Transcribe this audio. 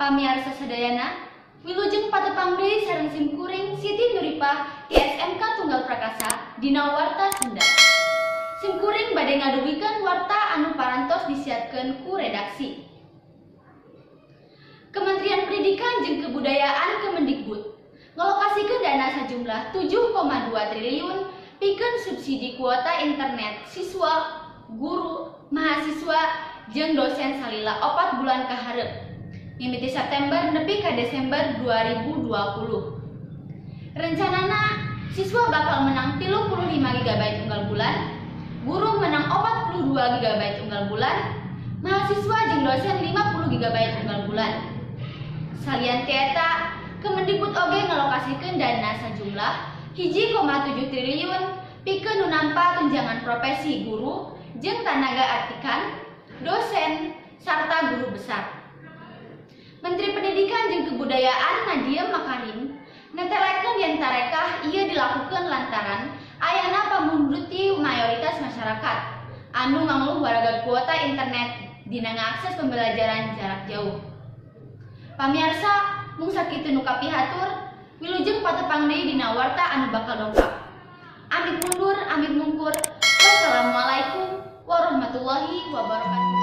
Pamiarsa sadayana, wilujeng patepang deui sareng simkuring Siti Nuripah di SMK Tunggal Prakasa dina Warta Sunda. Simkuring bade ngadugikeun warta anu parantos disiapkeun ku redaksi. Kementerian Pendidikan jeung Kebudayaan Kemendikbud ngalokasikeun dana sajumlah 7,2 triliun pikeun subsidi kuota internet siswa, guru, mahasiswa jeung dosen salila 4 bulan kaharep. Mimiti September nepi ka Desember 2020. Rencanana siswa bakal menang 35 GB unggal bulan, guru menang 42 GB unggal bulan, mahasiswa jeung dosen 50 GB unggal bulan. Salian ti eta, Kemendikbud oge ngalokasikeun dana sajumlah 1,7 triliun pikeun nu nampa tunjangan profesi guru jeung tanaga artikan, dosen, sarta guru besar. Menteri Pendidikan jeung Kebudayaan Nadiem Makarim netelekeun yen tarekah ieu dilakukeun lantaran ayana pamundut ti mayoritas masyarakat anu mangluh warga kuota internet dina ngakses pembelajaran jarak jauh. Pamiarsa, mung sakitu nu kapihatur, wilujeng patepang deui dina warta anu bakal dongkap. Amit mundur, amit mungkur. Wassalamualaikum warahmatullahi wabarakatuh.